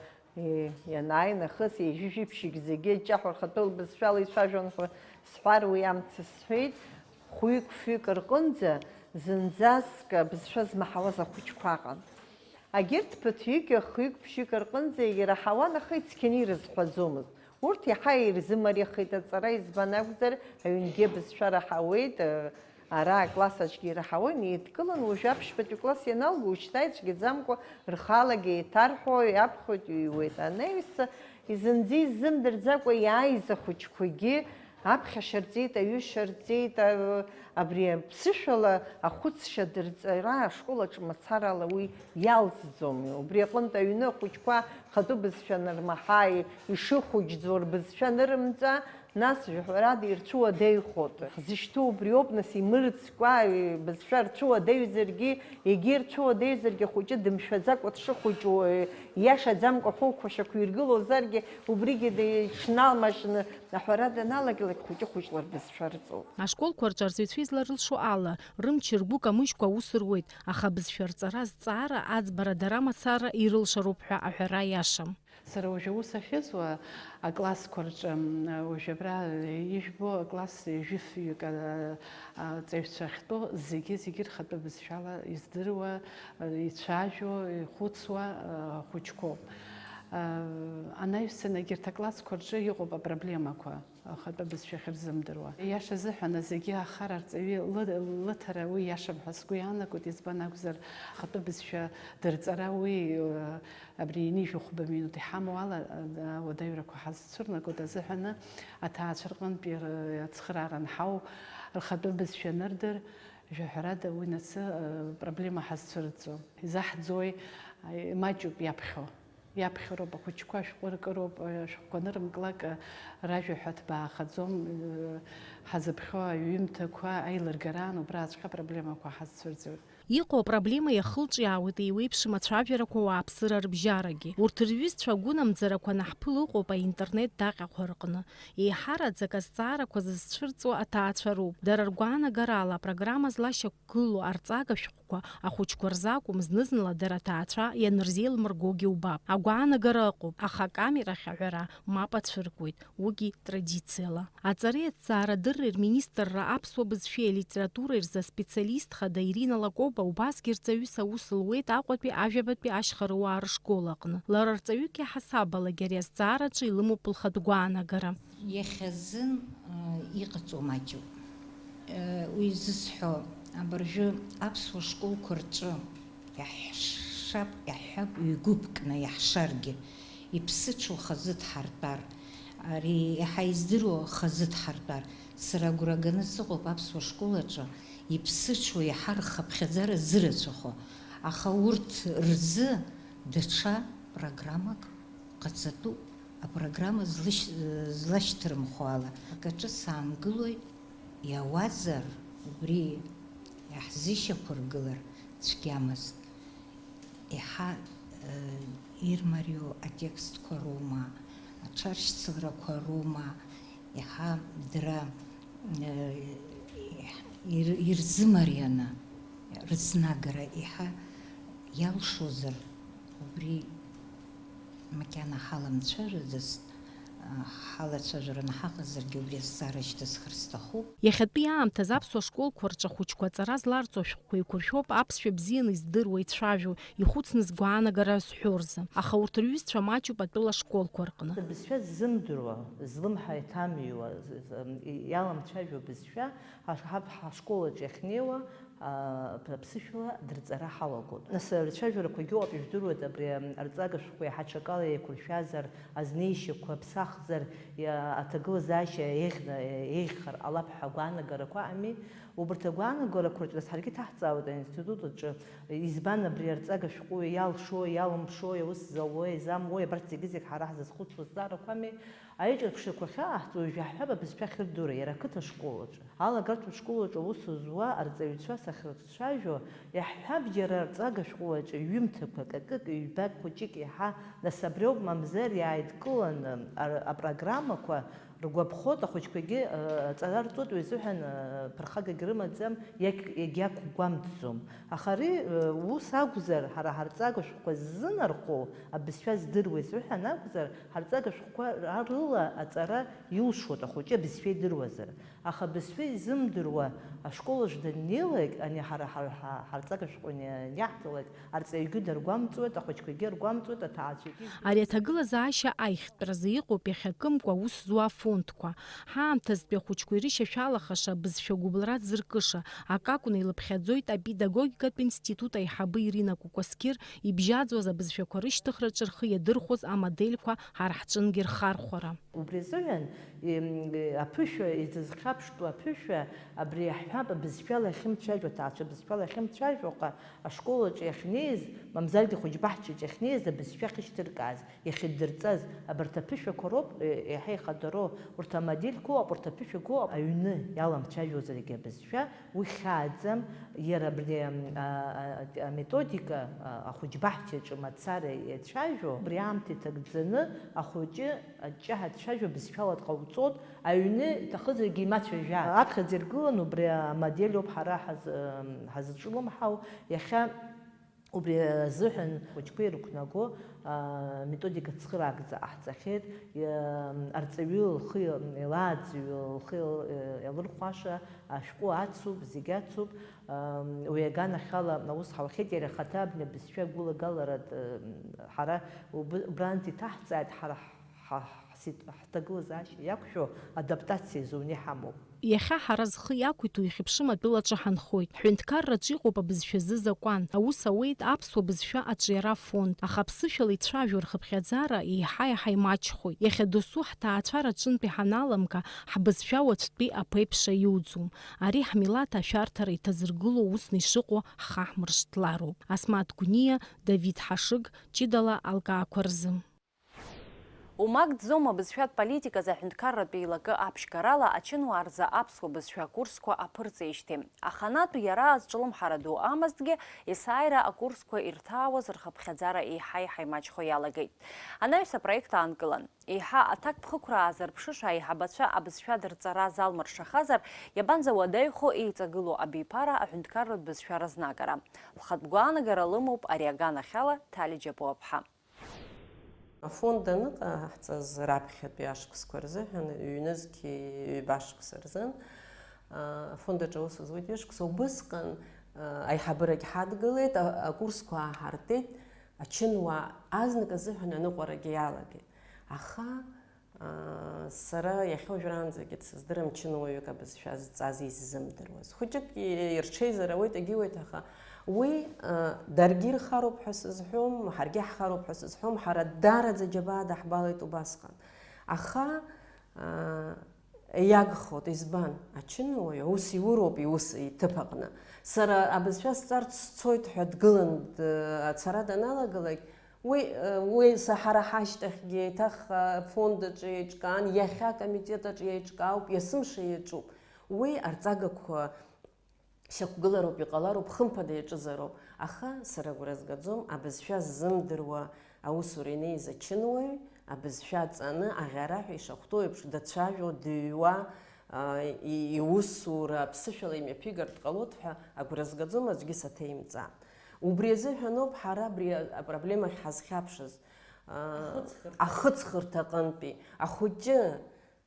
ианааи нахыс, ҩажәи жәиԥшьык зегьы ҷҷаҳәа рхатәы лбызшәала ицәажәон ҳәа сҳәар, уи амц сҳәеит. Хәҩык-фҩык рҟынӡа зынӡаск абызшәа змаҳауаз ахәыҷқәа ыҟан. Агьырҭ ԥыҭҩык, хҩык-ԥшьҩык рҟынӡа ираҳауан, аха ицқьаны ирызҳәаӡомызт. Урҭ иаҳа ирзымариахеит аҵара, избан акәзар, аҩнгьы абызшәа раҳауеит, э, ара акласс аҿгьы ираҳауеит, еидкылан, уажәы аԥшьбатәи класс ианалга, ушьҭа ицәгьаӡамкәа рхалагьы еиҭарҳәо, иаԥхьоит, иҩуеит. Анаҩс, изынӡа иззымдырӡакәа иааиз ахәыҷқәагьы аԥхьашьа рҵеит, аҩышьа рҵеит, а-, абри аԥсышәала ахәыцшьа дырҵара ашкол аҿы мацарала уи иалҵӡом. Убри аҟынтә аҩны ахәыҷқәа хатәы бызшәа анырмаҳа, ишыхәыҷӡоу рбызшәа анырымҵа, нас, жәаҳәарада, ирцәуадаҩхоит. Ҳзышьҭоу убриоуп, нас, имырӡкәа, бызшәа рцәуадаҩзаргьы, егьи рцәуадаҩзаргьы, ахәыҷы дымшәаӡакәа дшыхәыҷу, иашаӡамкәа ҳәоуқәа шьақәиргылозаргьы, убригьы дыҽналмажьны аҳәара даналагалак, хәыҷы-хәыҷла рбызшәа рҵоуп. Ашколқәа рҿы арҵаҩцәа изларылшо ала, рымч-ргәы камыжькәа аус руеит, аха абызшәа рҵара, азҵаара, аӡбара дара мацара ирылшароуп ҳәа аҳәара иашам. Сара уажә аус ахьызуа аклассқәа рҿы, м, уажә абра ижәбо акласс ҩажәи фҩык, а, а, ҵаҩцәа ахьтәоу зегьы, зегьы рхатәы бызшәала издыруа, а, ицәажәо, ихәыцуа, а, хәыҷқәоуп. А, анаҩсан егьырҭ аклассқәа рҿы иҟоуп апроблемақәа, ахатәы бызшәа ахьырзымдыруа. Ииашазыҳәан, зегьы ахара арҵаҩы лы-, лыҭара уи иашам ҳәа сгәы иаанагоит, избан акәзар, ахатәы бызшәа дырҵара уи, а, Абри ҩажәи хәба минуҭ иҳамоу ала, а, ауадаҩрақәа ҳазцәырнагоит азыҳәаны, аҭаацәа рҟынтәи р-, ацхыраара анҳау, рхатәы бызшәа анырдыр, жәаҳәарада, уи насы, а, проблема ҳазцәырҵӡом. Изаҳӡои? А, имаҷуп иаԥхьо. Иаԥхьароуп ахәыҷқәа, ашәҟәы ркыроуп, а, ашәҟәқәа анырымклак, а, ражәа ҳәа ҭбаахаӡом, а, ҳазыԥхьо аҩымҭақәа аилыргараан, убраҵәҟьа апроблемақәа ҳазцәырҵуеит. Иҟоу апроблема иахылҿиаауеит еиуеиԥшым ацәажәарақәа ауааԥсыра рыбжьарагьы. Урҭ рҩызцәа агәынамӡарақәа анаҳԥыла ыҟоуп аинтернет даҟьақәа рҟны. Еиҳараӡак азҵаарақәа зызцәырҵуа аҭаацәа роуп. Дара ргәаанагарала апрограмма злашьақәгылоу арҵага шәҟәқәа ахәыҷқәа рзы акәым, зны-зынла дара аҭаацәа ианырзеилмыргогьы убап. Агәаанагара ыҟоуп, аха акамерахь аҳәара мап ацәыркуеит. Уигьы традициала. Аҵареи аҭҵаарадырреи рминистрра аԥсуа бызшәеи алитературеи рзы аспециалист хада Ирина Лакоба убасгьы рҵаҩыс аус луеит Аҟәатәи ажәабатәи ашьхаруаа рышкол аҟны. Лара рҵаҩык иаҳасабалагьы ари азҵаараҿы илымоуп лхатә гәаанагара. Иахьазын, э, иҟаҵоу маҷуп. Э, уи зысҳәо, абыржәы аԥсуа школқәа рҿы иаҳшап, иаҳҳәап, ҩ-гәыԥкны иаҳшаргьы, иԥсыҽу хазы дҳартәар, ари иаҳа издыруа хазы дҳартәар, сара агәра ганы сыҟоуп аԥсуа школ аҿы иԥсыҽу иаҳа рхыԥхьаӡара зырацәахо, аха урҭ рзы даҽа программак ҟаҵатәуп, апрограмма злышь-, злашьҭырымхуа ала. Акаҿы саангылоит, иауазар, убри иаҳзышьақәыргылар цәгьамызт. Иаҳа, э, ирмариоу атекстқәа роума, аҽаршьцыларақәа роума, иаҳа дара, э, ир-, ирзымарианы рызнагара иаҳа иалшозар, убри макьана ҳаламцәажәаӡацт, ҳалацәажәараны ҳаҟазаргьы убри азҵаара шьҭысхыр сҭахуп. Иахьатәи аамҭазы аԥсуа школқәа рҿы ахәыҷқәа аҵара зларҵо ашәҟәқәа еиқәыршәоуп аԥсшәа бзианы издыруа, ицәажәо, ихәыцны згәаанагара азҳәо рзы. Аха урҭ рҩызцәа маҷуп атәыла школқәа рҟны. Бызшәа ззымдыруа, злымҳа иҭамҩуа, з-, з-, иаламцәажәо бызшәа ҳа-, ҳа-, ҳашкол аҿы иахьнеиуа, Аԥсышәала дырҵара ҳалагоит. Нас рцәажәарақәагьы ыҟоуп, ижәдыруеит, абри арҵага шәҟәқәа иаҳа ҽакала еиқәыршәазар, азнеишьақәа ԥсахзар, иа-, аҭагылазаашьа еиӷьны, еиӷьхар ҟалап ҳәа агәаанагарақәа ами. Убарҭ агәаанагарақәа рҿы нас ҳаргьы иҭаҳҵаауеит аинститут аҿы, избан абри арҵага шәҟәы иалшо, иалымшо, иаус залуа, изамуа, абарҭ зегьы-зегь ҳара ҳзызхәыцуа зҵаарақәами. Аиҿырԥшрақәа ахьааҳҵо уажәы иаҳҳәап абызшәа ахьырдура, иара ақыҭа школ аҿы. Алагартә школ аҿы аус зуа арҵаҩцәа сахьрыҿцәажәо, иаҳҳәап, џьара арҵага шәҟәы аҿы ҩымҭақәак, акык, ҩбак, хәыҷык еиҳа, нас абриоуп, мамзар иааидкыланы ар-, апрограммақәа ргәаԥхоит, ахәыҷқәагьы, э, аҵара рҵоит, уи азыҳәан, э, ԥырхагагь рымаӡам, иагь-, иагьақәгәамҵӡом. Аха ари, э, ус акәзар, ҳара ҳарҵага шәҟәқәа ззынархоу абызшәа здыруеи зҳәан акәзар, ҳарҵага шәҟәқәа рыла аҵара илшоит ахәыҷы абызшәа идыруазар. Аха абызшәа изымдыруа ашкол аҿы даннеилак, ани ҳара ҳар-, ҳа-, ҳарҵага шәҟәы ани-, аниаҳҭалак, арҵаҩгьы даргәамҵуеит, ахәыҷқәагьы ргәамҵуеит, аҭаацәагьы. Ари аҭагылазаашьа аихтәразы иҟоуп иахьакымкәа аус зуа афондқәа. Ҳаамҭазтәи ахәыҷқәа ирышьашәалахаша абызшәа гәыбылра зыркыша акакәны илыԥхьаӡоит апедагогикатә институт аиҳабы Ирина Кәакәасқьыр ибжьаӡуаз абызшәақәа рышьҭыхраҿы рхы иадырхәоз амодельқәа ҳара ҳҿынгьы рхархәара. Убри азыҳәан, им, аԥышәа, изызхьаԥштәу аԥышәа, абри иаҳҳәап, абызшәала иахьымцәажәо, аҭаацәа абызшәала иахьымцәажәо ҟа-, ашкол аҿы иахьнеиз, мамзаргьы ахәыҷбаҳча аҿы иахьнеиз, абызшәа ахьышьҭыркааз, иахьыддырҵаз, абарҭ аԥышәақәа роуп, е, иаҳа ихадароу, урҭ амодельқәа ыҟоуп, урҭ аԥышәақәа ыҟоуп, аҩны иаламцәажәозаргьы абызшәа, уи хьааӡам, иара абри, ам, а, а, аметодика, а, ахәыҷбаҳчаҿы мацара иацәажәо, убри аамҭа иҭагӡаны ахәыҷы аҷҷаҳәа дцәажәо бызшәала дҟауҵоит, аҩны иҭахызаргьы имацәажәааит. Аԥхьаӡа иргыланы убри амодель ауп ҳара ҳазы-, ҳазҿлымҳау, иахьа убри азыҳәан ахәыҷқәа ирықәнаго, а, методика цхыраагӡа ҟаҳҵахьеит, иа-, арҵаҩы лхы иа-, илааӡҩы лхы иал-, иалырхәаша ашәҟәы ацуп, зегь ацуп. Ам, уи аганахьала аус ҳауахьеит, иара ихаҭа абни абызшәа агәылагаларатә, ам, ҳара уб-, убранӡа иҭаҳҵааит, ҳара ҳ-, ҳ-, ҳсит-, ҳҭагылазаашьа иақәшәо адаптациа зуны иҳамоуп. Иахьа ҳара зхы иақәиҭу ихьыԥшым атәылаҿы ҳанхоит. Ҳҳәынҭқарраҿы иҟоуп абызшәазы закәан. Аус ауеит аԥсуа бызшәа аҿиара афонд, аха аԥсышәала ицәажәо рхыԥхьаӡара еиҳа-еиҳа имаҷхоит. Иахьа досу ҳҭаацәа рыҿынтәи ҳаналамга, ҳбызшәа уаҵәтәи аԥеиԥш аиуӡом. Ари ҳмилаҭ ашәарҭара иҭазыргыло усны ишыҟоу ҳхаҳмыршҭлароуп. Асмаҭ Гәниа, Давид Ҳашыг, ҷыдала алкаақәа рзы. Умак дзоума бызшәатә политиказ аҳәынҭқарратә еилакы аԥшьгарала ачынуаа рзы аԥсуа бызшәа акурсқәа аԥырҵеижьҭеи? Аханатә иара азҿлымҳара ду амазҭгьы, есааира акурсқәа ирҭаауаз рхыԥхьаӡара еиҳа-еиҳа имаҷхо иалагеит. Анаҩс апроект аанкылан. Еиҳа аҭакԥхықәра аазырԥшыша аиҳабацәа абызшәа дырҵара залмыршахазар, иабанӡауадаҩхо еиҵагылоу абиԥара аҳәынҭқарратә бызшәа разнагара? Лхатә гәаанагара лымоуп ари аганахьала Ҭали Џьапуаԥҳа. Афонд аныҟаҳҵаз раԥхьатәи ашықәсқәа рзыҳәан, ҩнызқьи ҩба шықәса рзын, а, афонд аҿы аус зуеит ҩышықәса. Убысҟан, а, аиҳабырагь ҳадгылеит, а, акурсқәа ааҳартит, ачынуаа азнык азыҳәан аныҟәарагьы иалагеит. Аха, а, сара иахьа уажәраанӡагьы дсыздырам чынуаҩык абызшәа зҵаз исзымдыруаз. Хәыҷык и-, ирҽеизар ауеит, егьиуеит, аха уи, а, даргьы ирхароуп ҳәа сызҳәом, ҳаргьы ҳхароуп ҳәа сызҳәом, ҳара даараӡа џьабаа даҳбалеит убасҟан. Аха, а, иагхоит, избан? Ачынуаҩ аус иуроуп иус иҭыԥ аҟны. Сара абызшәа сҵарц сцоит ҳәа дгылан, д-, ацара даналагалак, уи, уи са ҳара ҳашьҭахьгьы еиҭах афонд аҿы еиҿкаан, иахьа акомитет аҿы еиҿкаауп, есымша иаҿуп. Уи арҵагақәа шьақәгылароуп, иҟалароуп, хымԥада иаҿызароуп. Аха сара агәра згаӡом, абызшәа ззымдыруа аусура инеиз ачынуаҩ, абызшәа ҵаны, аӷьараҳәа ишахәҭоу еиԥш, дацәажәо, дыҩуа, а, и-, иусура аԥсышәала имҩаԥигартә ҟалоит ҳәа агәра згаӡом, аӡәгьы саҭеимҵааит. Убри азыҳәаноуп ҳара абри апроблемахь ҳазхьаԥшыз, а, ахыҵхырҭа. Ахыҵхырҭа аҟынтәи ахәыҷы,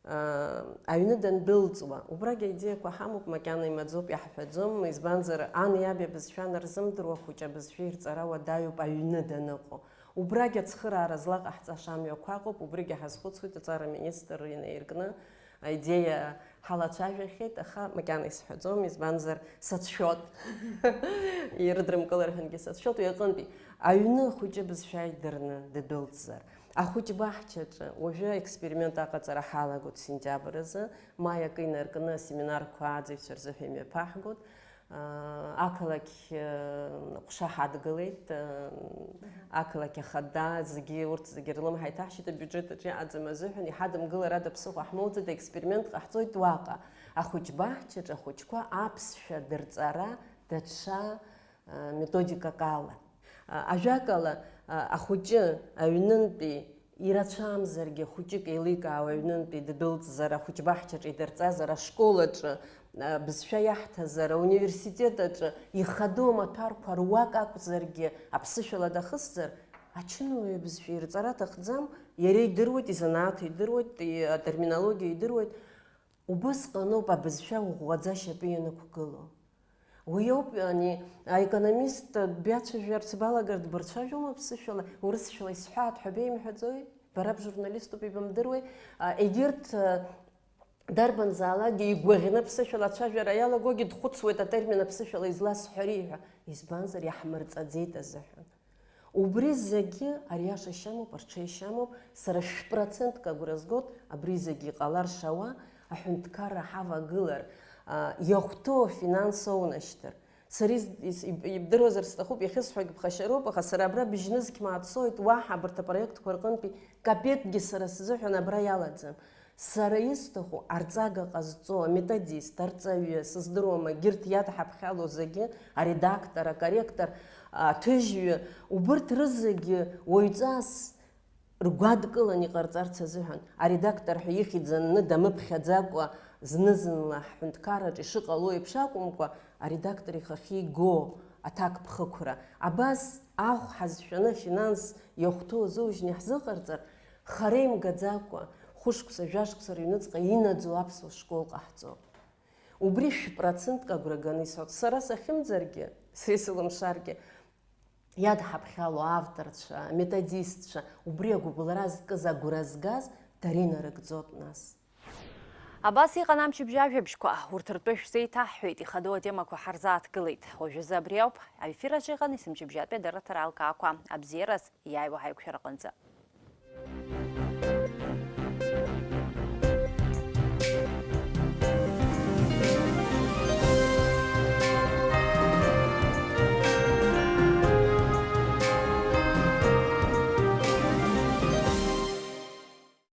а, аҩны дандәылҵуа. Убрагь аидеиақәа ҳамоуп, макьана имаӡоуп, иаҳҳәаӡом, избанзар, ани иаби абызшәа анырзымдыруа, ахәыҷы абызшәа ирҵара уадаҩуп аҩны даныҟоу. Убрагь ацхыраара злаҟаҳҵаша амҩақәа ыҟоуп, убригьы ҳазхәыцуеит аҵара аминистр инаиркны, аидеиа Ҳалацәажәахьеит, аха макьана исҳәаӡом, избанзар, сацәшәоит. Ирыдрымкылар ҳәангьы сацәшәоит, уи аҟынтәи. Аҩны ахәыҷы бызшәа идырны ддәылҵзар. Ахәыҷ баҳчаҿы уажәы аексперимент аҟаҵара ҳалагоит сентиабр азы, маи акы инаркны асеминарқәа аӡаҩцәа рзыҳәа имҩаԥаҳгоит. Аа, ақалақь, э, ҟәша ҳадгылеит, э, ақалақь ахада, зегьы, урҭ зегьы рлымҳа иҭаҳшьеит, абиуџьет аҿы иҟаӡам азыҳәан, иҳадымгылар ада ԥсыхәа ҳмоуӡеит, аексперимент ҟаҳҵоит уаҟа, ахәыҷ баҳчаҿы ахәыҷқәа аԥсшәа дырҵара даҽа, э, методикак ала. А, ажәакала, а, ахәыҷы аҩнынтәи ирацәамзаргьы, хәыҷык еиликаау аҩнынтәи ддәылҵзар, ахәыҷбаҳчаҿы идырҵазар, ашкол аҿы, а, бызшәа иаҳҭазар, ауниверситет аҿы ихадоу амаҭәарқәа руак акәзаргьы аԥсышәала дахысзар, ачынуаҩ абызшәа ирҵара аҭахӡам, иара идыруеит, изанааҭ идыруеит, и-, атерминологиа идыруеит. Убысҟаноуп абызшәа ӷәӷәаӡа ашьапы ианықәгыло. Уи ауп, ани, аекономист биацәажәарц балагар дбырцәажәома аԥсышәала, урысшәала исҳәаат ҳәа беимҳәаӡои? Бара бжурналиступ, ибымдыруеи? А, егьырҭ, а, дарбанзаалакгьы игәаӷьны аԥсышәала ацәажәара иалагогьы дхәыцуеит атермин аԥсышәала изласҳәари ҳәа, избанзар, иаҳмырҵаӡеит азыҳәан. Убри зегьы ариаша шьамоуп, арҽеи шьамоуп, сара шә-процентк агәра згоит, абри зегьы иҟалар шауа, аҳәынҭқарра ҳавагылар, а, иахәҭоу афинанс оунашьҭыр. Сара из-, из-, иб-, ибдыруазар сҭахуп, иахьысҳәогь ԥхашьароуп, аха сара абра быжьнызқь мааҭ соит, уаҳа абарҭ апроектқәа рҟынтәи капекгьы сара сзыҳәан абра иалаӡам. Сара исҭаху арҵага ҟазҵо, аметодист, арҵаҩы, сыздыруам, егьырҭ иадҳаԥхьало зегьы, аредактор, акорректор, аҭыжьҩы, убырҭ рызегьы уаҩҵас ргәадкылан иҟарҵарц азыҳәан, аредактор ҳәа ихьӡ анны дамыԥхьаӡакәа, зны-зынла ҳҳәынҭқарраҿы ишыҟало еиԥш акәымкәа, аредактор ихахьы иго аҭакԥхықәра. Абас ахә ҳазшәаны афинанс иахәҭоу азоужьны иаҳзыҟарҵар, хара имгаӡакәа, хәышықәса, жәашықәса рыҩныҵҟа инаӡоу аԥсуа школ ҟаҳҵоит. Убри шә-процентк агәра ганы исҳәоит. Сара сахьымӡаргьы, са исылымшаргьы, иадҳаԥхьало авторцәа, аметодистцәа, убри агәыбылра зкыз, агәра згаз дара инарыгӡоит нас. Абас иҟан амчыбжь ажәабжьқәа. Урҭ ртәы шәзеиҭаҳҳәеит, ихадоу атемақәа ҳарзааҭгылеит. Уажәазы абри ауп. Аефир аҿы иҟан есымчыбжьатәи адырраҭара алкаақәа. Абзиараз, иааиуа ҳаиқәшәара аҟынӡа.